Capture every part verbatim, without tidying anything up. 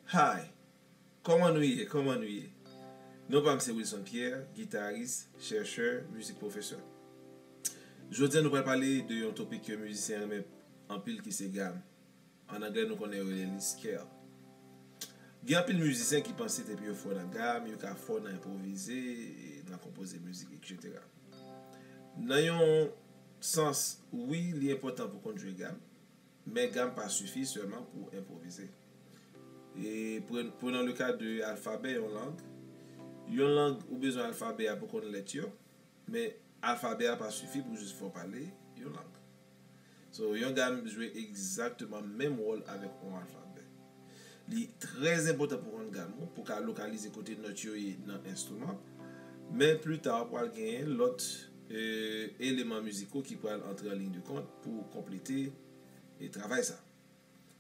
Hi! Kòman nou ye? Kòman nou ye? Non pa m se Wilson Pierre, gitaris, chèchè, mizik pwofesè. Jodi a nou pral pale de yon topik ke mizisyen renmen anpil ki se gam. An anglè nou konnen yo rele li scale. Gen anpil mizisyen ki panse depi yo fò nan gam, yo ka fò nan enpwovize, nan konpoze mizik, etsetera. Nan yon sans, wi, li enpòtan pou konn jwe gam, men gam pa sifi sèlman pou enpwovize. E pren- prenons le cas de alfabè yon lang. Yon lang ou bezwen alfabè a pou konn lèt yo, men alfabè a pa sifi pou jis fè w pale yon lang. So, yon gam jwe egzakteman menm wòl avèk yon alfabè. Li trè enpòtan pou konn gam ou, pou ka lokalize kote nòt yo ye nan enstriman. Men pli ta, w pral genyen lòt, e, eleman miziko ki pral antre an liy de kont pou konplete, e, travay sa.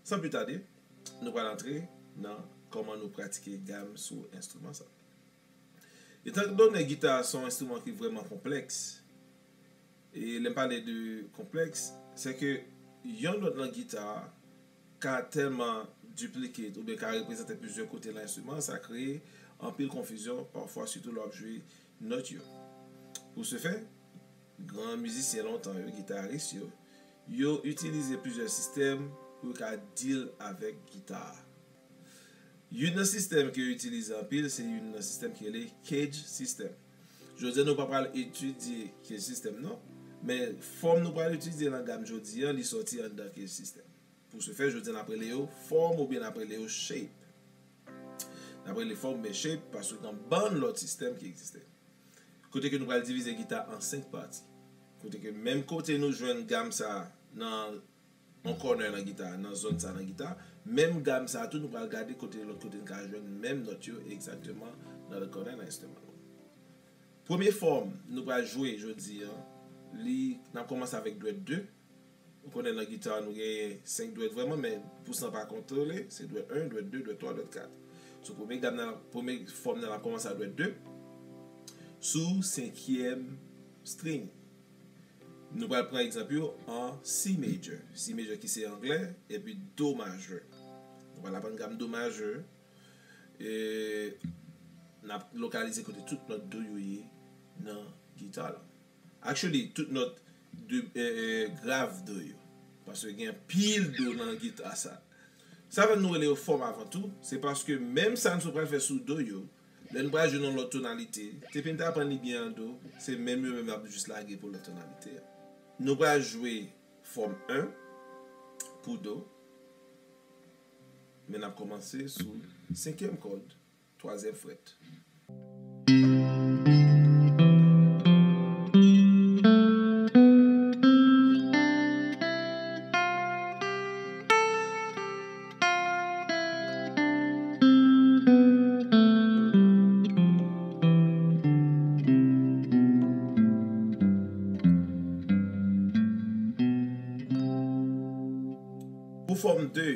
San pli tade, nou pral antre nan kòman nou pratike gam sou enstriman sa. Etan donnen gita se yon enstriman ki vrèman konplèks, e lè m pale de konplèks, se ke yon nòt nan gita ka tèlman duplicate oubyen ka reprezante plizyè kote nan enstriman, sa kreye anpil konfizyon, pafwa sitou lè w ap jwe nòt yo. Pou se fè, gran mizisyen lontan yo, gitaris yo, yo itilize plizyè sistèm pou yo ka deal avèk gita a. Youn nan sistèm ke yo itilize anpil, se youn nan sistèm ki rele cage system. Jodi a nou pa pral etidye cage system non, men fòm nou pral etidye nan gam jodi a, li sòti anndan cage system. Pou se fè, jodi a n ap rele yo fòm oubyen n ap rele yo shape. N ap rele fòm oubyen shape paske gen bann lòt sistèm ki egziste. Kote ke nou pral divize gita an senk pati. Kote ke menm kote nou jwenn gam sa nan yon kònè nan gita, nan zòn sa nan gita, menm gam sa tou nou pral gade kote lòt kote n ka jwenn menm nòt yo egzakteman nan lòt kònè nan enstriman nou. Premye fòm nou pral jwe jodi a, li, n ap kòmanse avèk dwèt de. Ou konnen nan gita nou genyen senk dwèt vrèman, men pou sa pa kontwole, se dwèt en, dwèt de, dwèt twa, dwèt kat. Sou premye gam nan, premye fòm nan, n ap kòmanse a dwèt de. Sou senkyèm string. Nou pral pran egzanp yo an C major. C major ki se anglè, epi do majè. Nou pral aprann gam do majè. E n ap lokalize kote tout nòt do yo ye nan gita la. Actually, tout nòt de, e, e, grav do yo. Paske gen pil do nan gita sa. Sa fè nou rele yo fòm avan tou, se paske menm sa n sou pral fè sou do yo, lè n pral jwe nan lòt tonalite, depi n ta aprann li byen an do, se menm yo menm n ap jis lage pou lòt tonalite a. Nou pral jwe fòm en pou do, men n ap kòmanse sou senkyèm kòd, twazyèm frèt. Pou fòm de,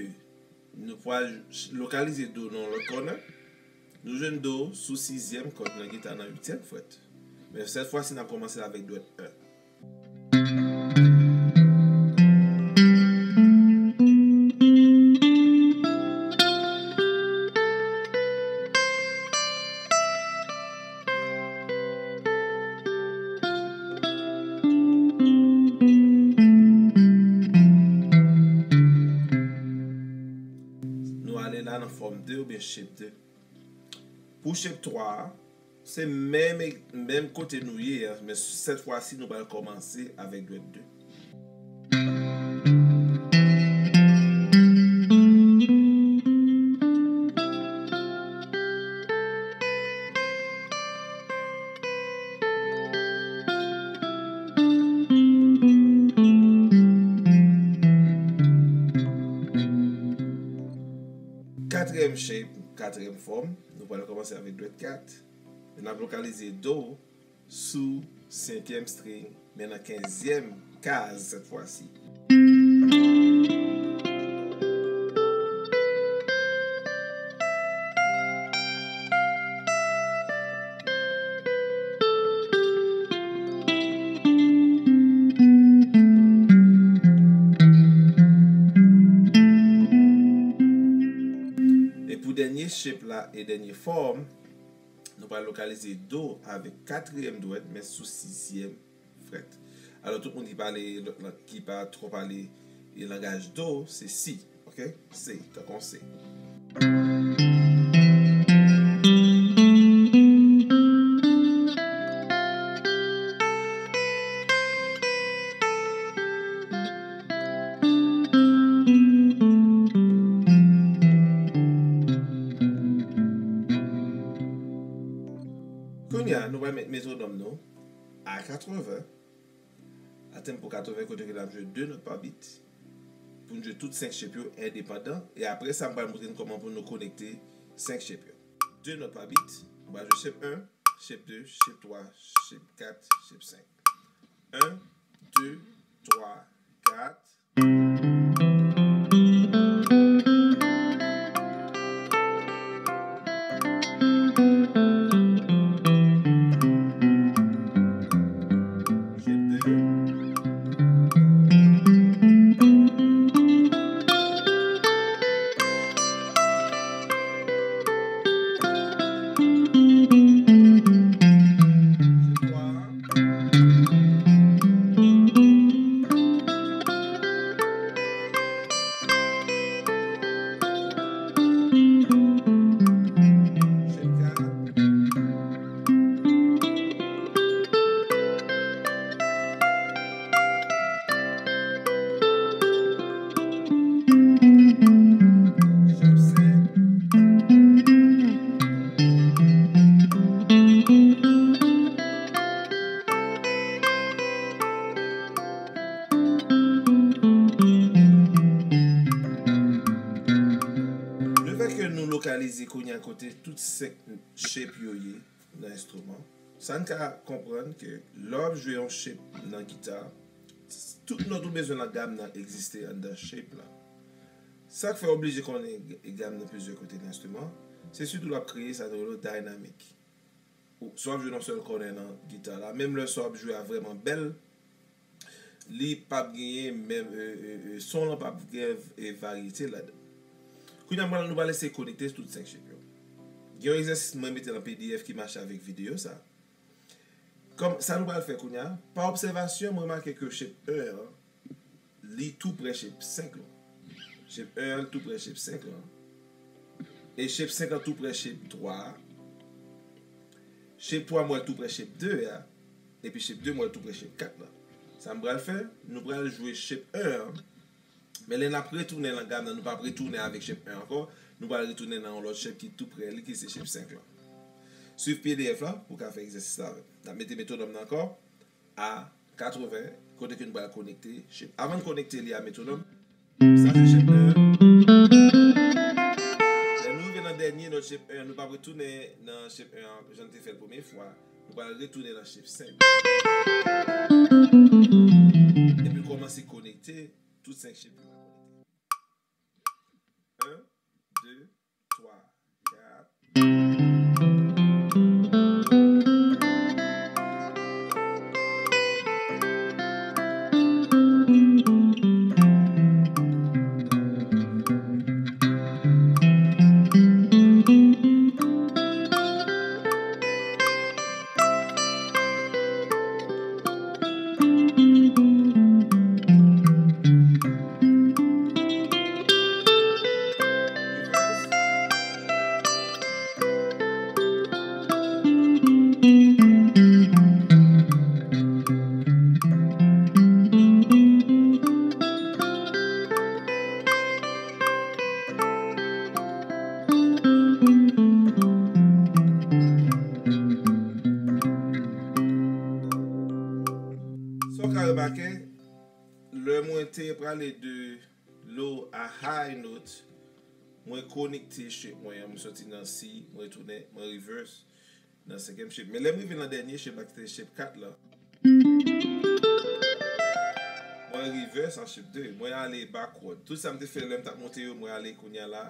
nou pral lokalize do nan yon lòt kònè. Nou jwenn do sou sizyèm kòd nan gita nan uityèm frèt. Men sèt fwa si n ap kòmanse avèk dwèt en. Nou ale la nan fòm de oubyen shape de. Pou shape twa a, se menm, menm kote nou ye a, men sèt fwa si nou pral kòmanse avèk dwèt de. Katriyèm shape, katriyèm fòm, nou pral kòmanse avèk dwèt kat. E n ap lokalize do sou senkyèm string, men nan kenzyèm kaz sèt fwa si. E pou Pou dènye shape la e dènye fòm, nou pral lokalize do avèk katriyèm dwèt, men sou sizyèm frèt. Alò, tout moun ki pale lòt lang, ki pa twò pale e langaj do, se si, oke? Se, tankou se. Kounye a, nou pral met metwonòm nou a katreven, a tempo katreven, kote ke l ap jwe de nòt pa bit. Pou n jwe tout senk shape yo endepandan. E apre sa, m pral montre n kòman pou nou konekte senk shape yo. De nòt pa bit. M pral jwe shape en, shape de, shape twa, shape kat, shape senk. En, de, twa, kat. Lefètke nou lokalize kounye a kote tout senk shape yo ye nan enstriman, sa n ka konprann ke lè w ap jwe yon shape nan gita, tout nòt ou bezwen nan gam nan egziste anndan shape la. Sa k fè w oblije konnen g-, gam nan plizyè kote nan enstriman, se sitou lè w ap kreye sa nou rele dynamic. Ou, si w ap jwe nan sèl kònè nan gita la, menm lè sa w ap jwe a vrèman bèl, li p ap genyen menm, e, e, e, son lan p ap gen, e, varyete ladan. Kounye a, nou pral eseye konekte tout senk shape yo. Gen yon egzèsis mwen mete nan P D F ki mache avèk videyo sa. Kòm sa nou pral fè kounye a, pa obsèvasyon, mwen remake ke shape en an, li tou prè shape senk lan. Shape en an, li tou prè shape senk lan. E shape senk lan tou prè shape twa a. Shape twa mwen tou prè shape de a. Epi shape de mwen tou prè shape kat lan. Sa m pral fè, nou pral jwe shape en an. Men lè n ap retounen nan gam nan, nou p ap retounen avèk shape en ankò. Nou pral retounen nan yon lòt shape ki tou prè li, ki se shape senk lan. Swiv P D F la pou w ka fè egzèsis la avè m. N ap mete metwonòm nan ankò a katreven, kote ke nou pral konekte shape. Avan n konekte li a metwonòm, sa se shape en. Lè nou rive nan dènye nòt shape en, nou p ap retounen nan shape en an, jan n te fè l premye fwa. Nou pral retounen nan shape senk. Epi n kòmanse konekte tout senk shape yo. En, de, twa, kat. Sa w ka remake, lè mwen te prale de low a high note, mwen konekte shape mwen an, mwen soti nan C, mwen retounen, mwen reverse nan senkyèm shape. Men lè m rive nan dènye shape la, ki te shape kat la, mwen reverse an shape de. Mwen ale backward. Tout sa m te fè lè m t ap monte yo, mwen ale kounye a la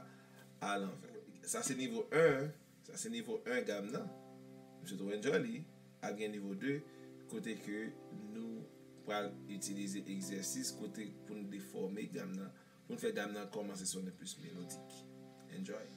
alanvè. Sa se nivo en, sa se nivo en gam nan. M swete w enjoy li. Ap gen nivo de, kote ke nou pral itilize egzèsis kote pou n defòme gam nan, pou n fè gam nan kòmanse sonnen plis melodik. Enjoy.